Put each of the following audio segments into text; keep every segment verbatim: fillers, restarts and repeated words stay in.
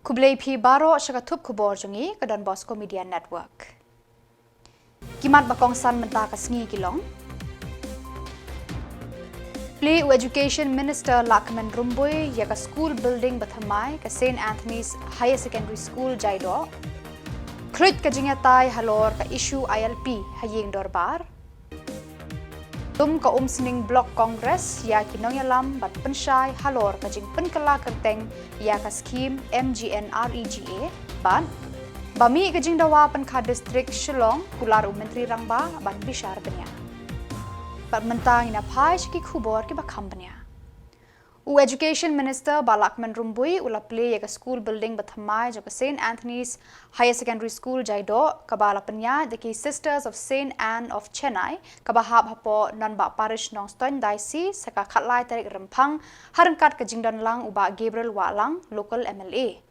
Khublei phi baroh sha ka thup khubor jong ngi ka Don Bosco Media Network. Ki mat ba kongsan mynta ka sngi ki long: Plie u Education Minister Lahkmen Rymbui ïa ka school building ba thymmai ka Saint Anthony's Higher Secondary School Jaidoh. Khluit ka jingïatai halor ka issue I L P ha ïing dorbar. Tum ka Umsning Block Congress ïa ki nongïalam ban pynshai halor ka jingpynkylla kyrteng ïa ka skhim M G N R E G A. Bad ba mih ka jingdawa pynkha district Shillong, kular u Myntri Rangbah ban bishar bniah. Bad mynta ngin ïa phai sha ki khubor kiba kham bniah. U Education Minister Bah Lahkmen Rymbui u la plie ïa ka school building ba thymmai jong ka Saint Anthony's Higher Secondary School Jaidoh, kaba la pynïaid da ki Sisters of Saint Anne of Chennai, kaba hap hapoh Nongbah Parish, Nongstoiñ Diocese, ha ka khatlai tarik Rymphang, ha ryngkat ka jingdon lang u Bah Gabriel Wahlang, local M L A.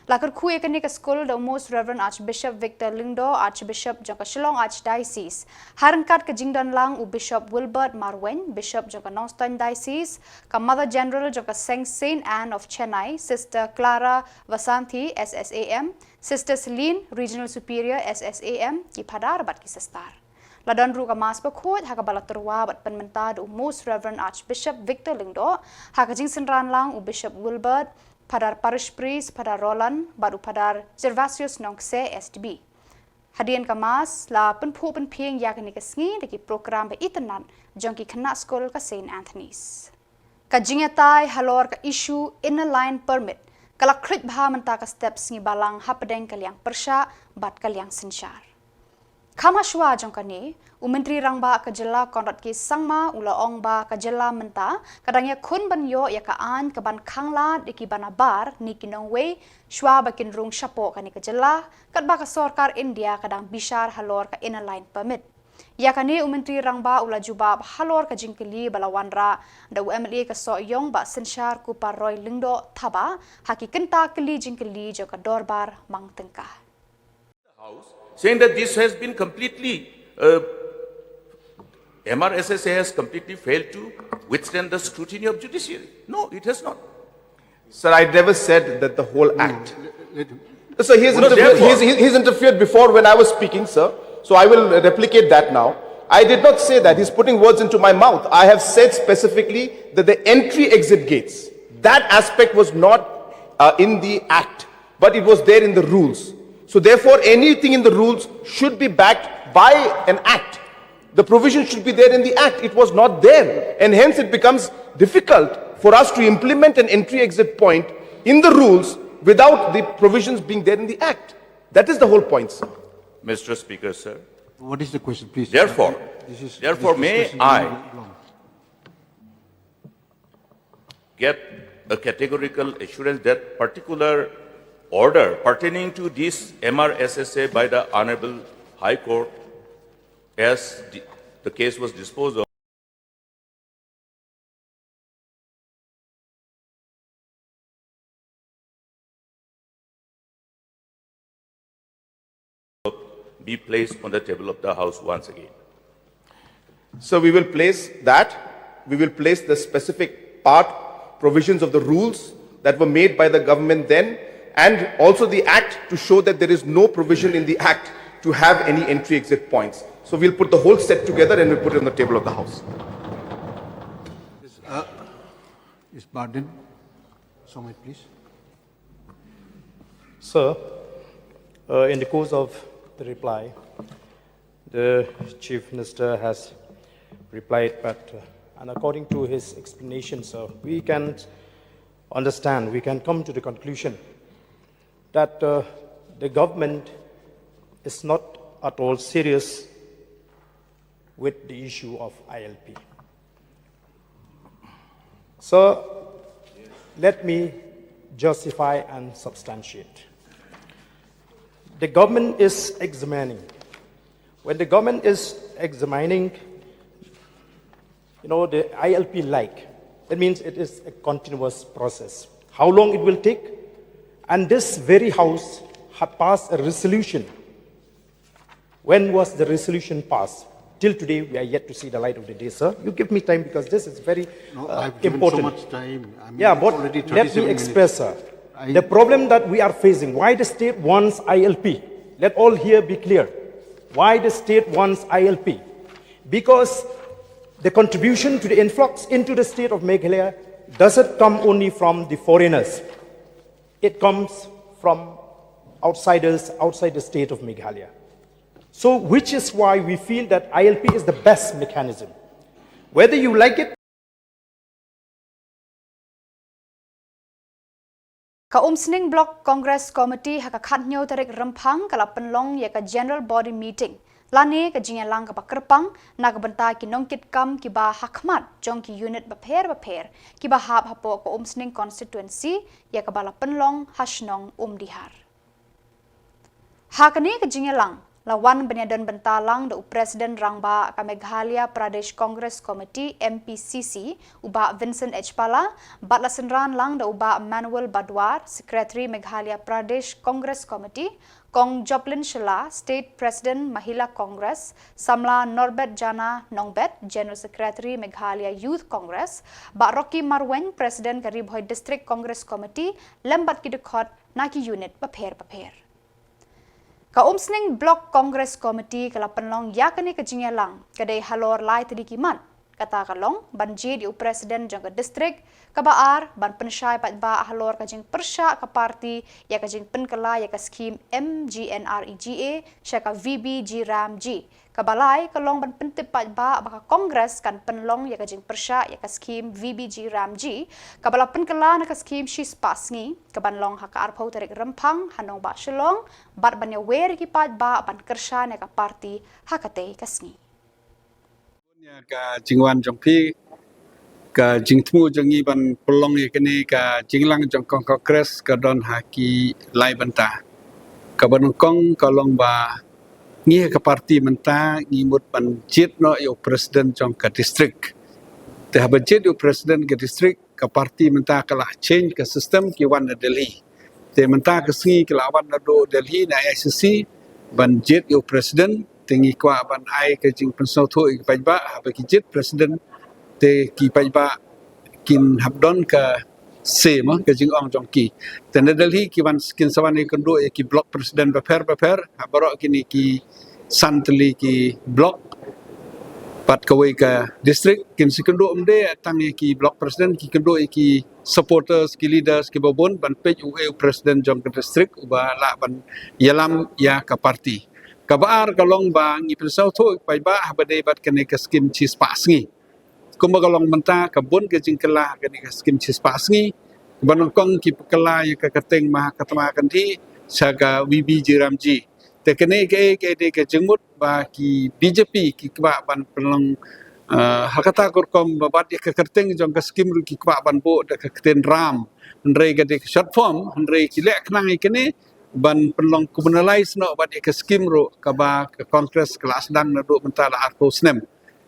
La kyrkhu ïa kane ka skul da u Most Reverend Archbishop Victor Lyngdoh, Archbishop jong ka Shillong Archdiocese, ha ryngkat ka jingdon lang u Bishop Wilbert Marwein, Bishop jong ka Nongstoiñ Diocese, ka Mother General jong ka Seng Saint Anne of Chennai, Sister Clara Vasanthi, S S A M, Sister Celine, Regional Superior, S S A M, ki phadar bad ki sister. La don ruh ka Mass bakhuid ha kaba la tyrwa bad pynmynta da u Most Reverend Archbishop Victor Lyngdoh, ha ka jingsynran lang u Bishop Wilbert, Phadar Parish Priest Phadar Roland bad u Phadar Gervasius Nongkse, S D B. Hadien ka Mass la pynphuh pynphieng ïa kane ka sngi da ki program ba itynnad jong ki khynnah skul ka Saint Anthony's. Ka jingïatai halor ka issue Inner Line Permit ka la khluit bha mynta ka step sngi Balang hapdeng ka liang pyrshah bad ka liang synshar. Kham hashwa jong kane, u Myntri Rangbah ka jylla Conrad K Sangma u la ong ba ka jylla mynta ka dang ïakhun ban ïoh ïa ka aiñ kaban khanglad ïa kiba nabar ne ki nongwei shwa ba kin rung shapoh kane ka jylla, katba ka sorkar India ka dang bishar halor ka Inner Line Permit. Ïa kane u Myntri Rangbah u la jubab halor ka jingkylli ba la wanrah da u M L A ka Sohiong Bah Synshar Kupar Roy Lyngdoh Thabah ha ki kynta kylli jingkylli jong ka dorbar mang tyngka. House, saying that this has been completely, uh, M R S S A has completely failed to withstand the scrutiny of judiciary. No, it has not. Sir, I never said that the whole act. So he's, no, interfered, he's, he's interfered before when I was speaking, sir. So I will replicate that now. I did not say that. He's putting words into my mouth. I have said specifically that the entry exit gates, that aspect was not uh, in the act. But it was there in the rules. So therefore, anything in the rules should be backed by an act. The provision should be there in the act. It was not there. And hence it becomes difficult for us to implement an entry exit point in the rules without the provisions being there in the act. That is the whole point, sir. Mister Speaker, sir. What is the question, please? Therefore, this is, therefore, this may I get a categorical assurance that particular order pertaining to this M R S S A by the Honorable High Court, as the, the case was disposed of, be placed on the table of the House once again. So we will place that, we will place the specific part, provisions of the rules that were made by the government then, and also the Act to show that there is no provision in the Act to have any entry exit points. So we'll put the whole set together and we'll put it on the table of the House. Uh, is Bardin, somewhere please. Sir, uh, in the course of the reply, the Chief Minister has replied, but uh, and according to his explanation, sir, we can understand, we can come to the conclusion that uh, the government is not at all serious with the issue of I L P. So let me justify and substantiate. The government is examining. When the government is examining, you know, the I L P like, that means it is a continuous process. How long it will take? And this very house had passed a resolution. When was the resolution passed? Till today, we are yet to see the light of the day, sir. You give me time because this is very no, uh, I've given important. So much time. I mean, yeah, but let me express, sir. The problem that we are facing, why the state wants I L P? Let all here be clear. Why the state wants I L P? Because the contribution to the influx into the state of Meghalaya doesn't come only from the foreigners. It comes from outsiders outside the state of Meghalaya. So, which is why we feel that I L P is the best mechanism. Whether you like it, Ka Umsning Block Congress Committee ha ka khathynñiew tarik Rymphang ka la pynlong ïa ka General Body Meeting lane ka jingïalang kaba kyrpang na ka bynta ki nongkitkam kiba ha khmat jong ki unit bapher bapher kiba hap hapoh ka Umsning Constituency, ïa kaba la pynlong ha shnong Umdihar. Ha kane ka jingïalang la wan ban ïadon bynta lang da u President Rangbah ka Meghalaya Pradesh Congress Committee, M P C C, u Bah Vincent H Pala, bad la synran lang da u Bah Manuel Badwar, Secretary Meghalaya Pradesh Congress Committee, Kong Joplin Shylla, State President Mahila Congress, Samla Norbert Jana Nongbet, General Secretary Meghalaya Youth Congress, Bah Rocky Marwein, President ka Ri Bhoi District Congress Committee, lem bad ki dkhot na ki unit bapher bapher. Ka Umsning Block Congress Committee ka la pynlong ïa kane ka jingïalang ka dei halor lai tylli ki mat. Kata ka long ban jied ïa u President jong ka district, kaba ar ban pynshai paidbah halor ka jingpyrshah ka party ïa ka jingpynkylla ïa ka skhim M G N R E G A sha ka V B G RAM G. Kaba lai ka long ban pyntip paidbah ba ka Congress kan pynlong ïa ka jingpyrshah ïa ka skhim V B G RAM G, kaba la pynkylla na ka skhim shispah sngi, kaban long ha ka arphew tarik Rymphang ha nongbah Shillong, bad ban ïawer ïa ki paidbah ban kyrshan ïa ka party ha katei ka sngi. Ïa ka jingwan jong phi, ka jingthmu jong ngi ban pynlong ïa kane ka jingïalang jong ka Congress ka don ha ki lai bynta. Kaba nyngkong ka long ba ngi ha ka party mynta ngi mut ban jied noh ïa u President jong ka district. Te haba jied ïa u President ka district, ka party mynta ka la change ka system, ki wan na Delhi. Te mynta ka sngi ki la wan naduh Delhi na A I C C ban jied ïa u President. Te ngi kwah ban ai ka jingpynsngewthuh ïa ki paidbah, haba ki jied President te ki paidbah kin hap don ka say, mo, ka jingong jong ki. Te na Delhi ki wan, kin sa wan ïakynduh ïa ki block president bapher bapher ha baroh kine ki san tylli ki block, bad kawei ka district. Kin sa kynduh ym dei tang ïa ki block president, ki kynduh ïa ki supporters, ki leaders kiba bun, ban peit uei u president jong ka district uba lah ban ïalam ïa ka party. Kaba ar ka long ba ngi pynsngewthuh ïa ki paidbah haba dei bad kane ka skhim shispah sngi. Kumba ka long mynta, ka bun ka jingkylla kane ka skhim shispah sngi. Kaba nyngkong ki pynkylla ïa ka kyrteng Mahatma Gandhi sha ka V B G RAM G. Te kane kaei kaei, dei ka jingmut ba ki B J P ki kwah ban pynlong, eh, ha kata ka rukom ba bad ïa ka kyrteng jong ka skhim ruh ki kwah ban buh da ka ktien Ram. Hynrei ka dei ka short form, hynrei ki leh khnang ïa kane ban pynlong communalize noh bad ïa ka skhim ruh, kaba ka Congress ka la sdang naduh mynta la arphew snem.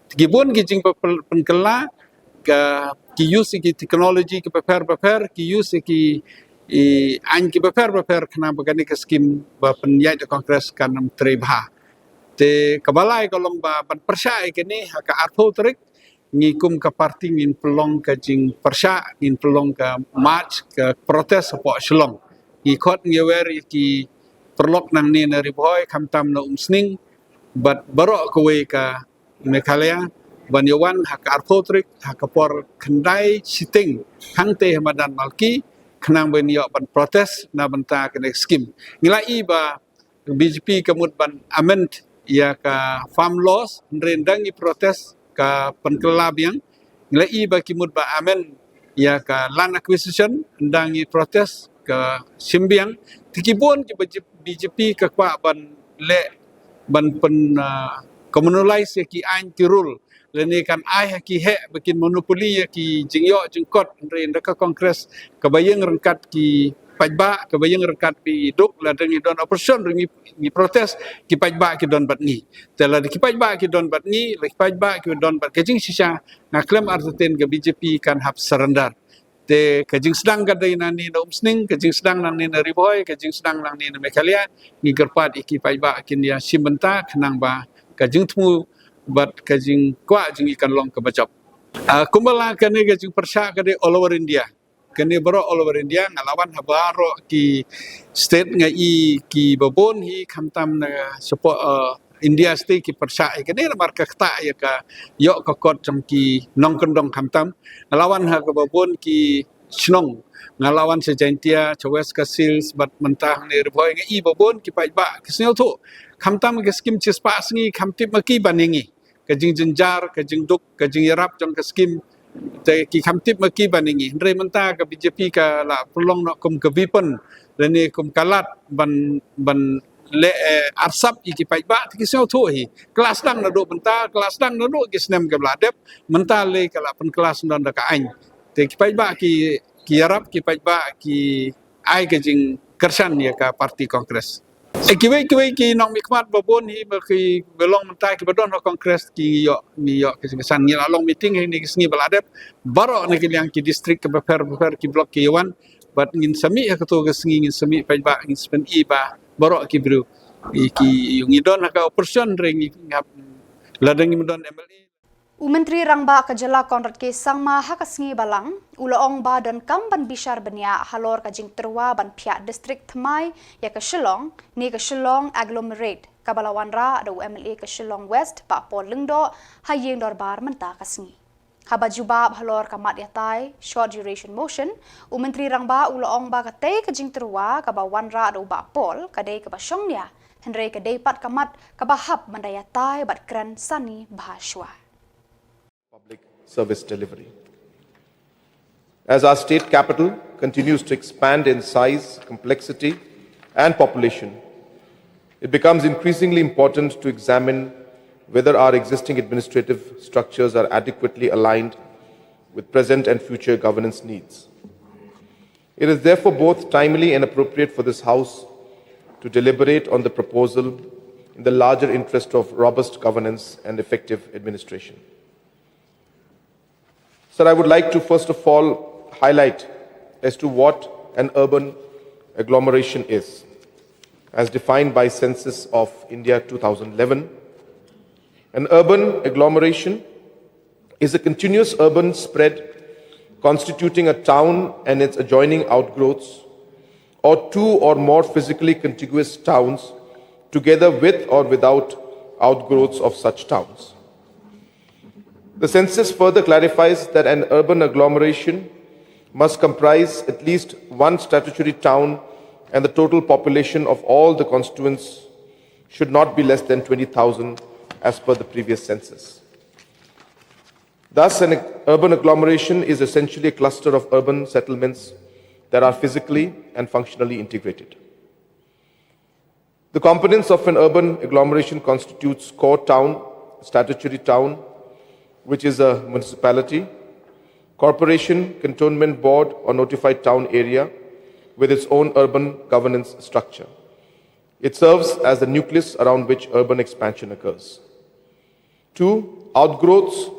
Te ki bun ki jingpynkylla, ka, ki use ïa ki technology ki bapher bapher, ki use ïa ki, i, aiñ ki bapher bapher khnang ba kane ka skhim ba pynïaid da Congress kan ym trei bha. Te kaba lai ka long ba ban pyrshah ïa kane, ha ka arphew tarik ngi kum ka party ngin pynlong ka jingpyrshah, ngin pynlong ka march, ka protest hapoh Shillong. Ngi khot, ngi wer ïa ki paralok nangne na Ri Bhoi, khamtam na Umsning, bad baroh kawei ka Meghalaya, ban ïa wan ha ka arphew tarik ha ka por khyndai shiteng hangtei ha madan Malki, khnang ban ïoh ban protest na bynta kane ka skhim. Ngi la i ba B J P ka mut ban amend ïa ka farm laws, hynrei ynda ngi protest ka pynkylla biang. Ngi la i ba ki mut ba amend ïa ka land acquisition, ynda ngi protest ka shim biang. Te ki bun kiba B J P ka kwah ban leh, ban pyn, ah, communalize ïa ki aiñ ki rule, lane kan ai ha ki heh ba kin monopoly ïa ki jingïoh jingkot. Hynrei ynda ka Congress kaba ïeng ryngkat ki paidbah, kaba ïeng ryngkat ba i duk, lada ngi don opposition ruh, ngi, ngi protest, ki paidbah ki don bad ngi. Te lada ki paidbah ki don bad ngi, lada ki paidbah ki don bad ka jingshisha, nga khlem artatien ka B J P kan hap surrender. Te ka jingsdang ka dei nangne na Umsning, ka jingsdang nangne na Ri Bhoi, ka jingsdang nangne na Meghalaya. Ngi kyrpad ïa ki paidbah kin ïa shim bynta khnang ba ka jingthmu bad ka jingkwah jong ngi kan long kaba jop. Ah, kumba la, kane ka jingpyrshah ka dei all over India. Kane baroh all over India, nga la wan ha baroh ki state, nga i kiba bun hi, khamtam na support, uh, India state ki pyrshah ïa kane namar ka ktah ïa ka ïoh ka kot jong ki nongkyndong khamtam. Nga la wan ha kaba bun ki shnong, nga la wan sha Jaintia, sha West Khasi Hills, bad mynta hangne Ri Bhoi, nga i ba bun ki paidbah ki sngewthuh. Khamtam ka skim shispah sngi, kham tip ma ki ban ïa ngi. Ka jingjynjar, ka jingduk, ka jingïarap jong ka skim, te ki kham tip ma ki ban ïa ngi. Hynrei mynta ka B J P ka la pynlong noh kum ka weapon, lane kum ka lad ban, ban leh, eh, arsap ïa ki paidbah, te ki sngewthuh hi. Ka la sdang naduh mynta, ka la sdang naduh ki snem kiba la dep, mynta lei ka la pynkylla sdang da ka aiñ. Te ki paidbah ki, ki ïarap, ki paidbah ki ai ka jingkyrshan ïa ka party Congress. Eh, kiwei kiwei ki nongmihkhmat ba bun hi ba kiba long mynta kiba don ha Congress ki ïoh, ngi ïoh ka jingkyrshan. Ngi la long meeting ha kine ki sngi ba la dep, baroh na ki liang, ki district kiba pher ba pher, ki block ki ïa wan. Bad ngin sa mih ha kato ka sngi, ngin sa mih paidbah, ngin sa pyni ba baroh ki briew ki, ki, ngi don ha ka opposition, hynrei ngi hap, lada ngim don M L A. U Myntri Rangbah ka Jylla Conrad K Sangma ha ka sngi ba la wan u la ong ba donkam ban bishar bniah halor ka jingtyrwa ban phiah district thymmai ïa ka Shillong ne ka Shillong Agglomerate, kaba la wanrah da u M L A ka Shillong West, Bah Paul Lyngdoh, ha Ïing Dorbar mynta ka sngi. Haba jubab halor ka mat ïatai, short duration motion, u Myntri Rangbah u la ong ba katei ka jingtyrwa kaba wanrah da u Bah Paul ka dei kaba shongnia, hynrei ka dei pat ka mat kaba hap ban da ïatai bad kren sani bha shuwa. Public service delivery. As our state capital continues to expand in size, complexity, and population, it becomes increasingly important to examine whether our existing administrative structures are adequately aligned with present and future governance needs. It is therefore both timely and appropriate for this House to deliberate on the proposal in the larger interest of robust governance and effective administration. Sir, I would like to first of all highlight as to what an urban agglomeration is, as defined by Census of India two thousand eleven. An urban agglomeration is a continuous urban spread constituting a town and its adjoining outgrowths, or two or more physically contiguous towns, together with or without outgrowths of such towns. The census further clarifies that an urban agglomeration must comprise at least one statutory town, and the total population of all the constituents should not be less than twenty thousand as per the previous census. Thus, an urban agglomeration is essentially a cluster of urban settlements that are physically and functionally integrated. The components of an urban agglomeration constitutes core town, statutory town, which is a municipality, corporation, cantonment board, or notified town area with its own urban governance structure. It serves as the nucleus around which urban expansion occurs. Two, outgrowths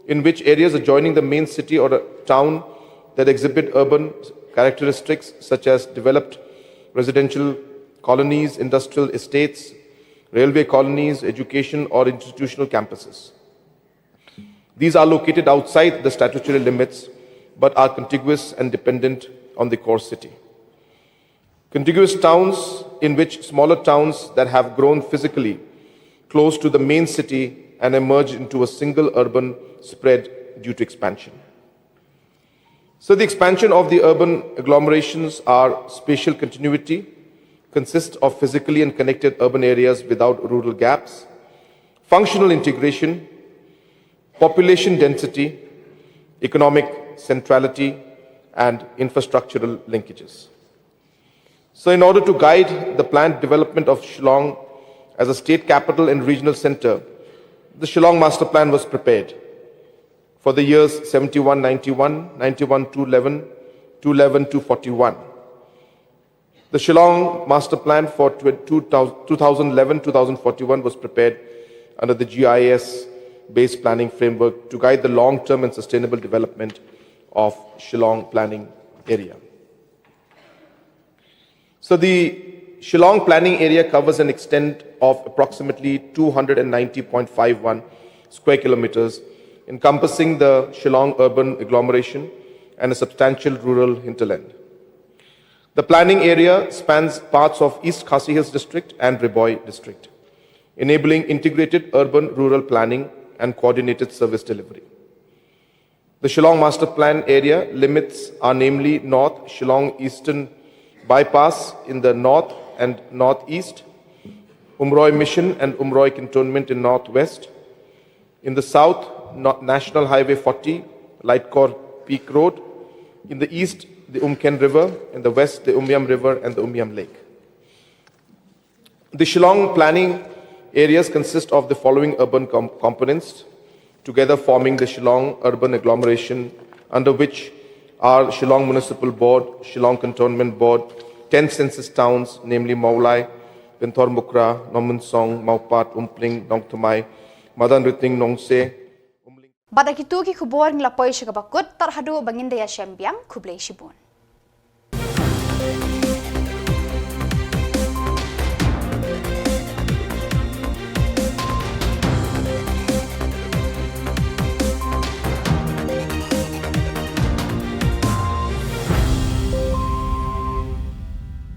in which areas adjoining the main city or a town that exhibit urban characteristics such as developed residential colonies, industrial estates, railway colonies, education or institutional campuses. These are located outside the statutory limits but are contiguous and dependent on the core city. Contiguous towns in which smaller towns that have grown physically close to the main city and emerged into a single urban spread due to expansion. So the expansion of the urban agglomerations are spatial continuity, consist of physically and connected urban areas without rural gaps, functional integration, population density, economic centrality, and infrastructural linkages. So, in order to guide the planned development of Shillong as a state capital and regional center, the Shillong Master Plan was prepared for the years seventy-one ninety-one, ninety-one to eleven, to eleven to forty-one. The Shillong Master Plan for tw- two thousand eleven two thousand forty-one was prepared under the G I S based planning framework to guide the long term and sustainable development of Shillong planning area. So the Shillong planning area covers an extent of approximately two hundred ninety point five one square kilometers, encompassing the Shillong urban agglomeration and a substantial rural hinterland. The planning area spans parts of East Khasi Hills District and Ri Bhoi District, enabling integrated urban-rural planning and coordinated service delivery. The Shillong Master Plan area limits are namely North Shillong Eastern Bypass in the north and northeast, Umroi Mission and Umroi Cantonment in northwest, in the south, National Highway forty, Laitkor Peak Road, in the east, the Umken River, in the west, the Umiam River and the Umiam Lake. The Shillong planning areas consist of the following urban com- components, together forming the Shillong urban agglomeration, under which are Shillong Municipal Board, Shillong Cantonment Board, ten census towns, namely Mawlai, Pynthorumukra, Nongmynsong, Mawpat, Umpling, Nongthymmai, Madanriting, Nongse, Umling. Bad da kito ki khubor ngi la poi sha kaba kut, tad haduh ba ngin da ïashem biang, khublei shibun.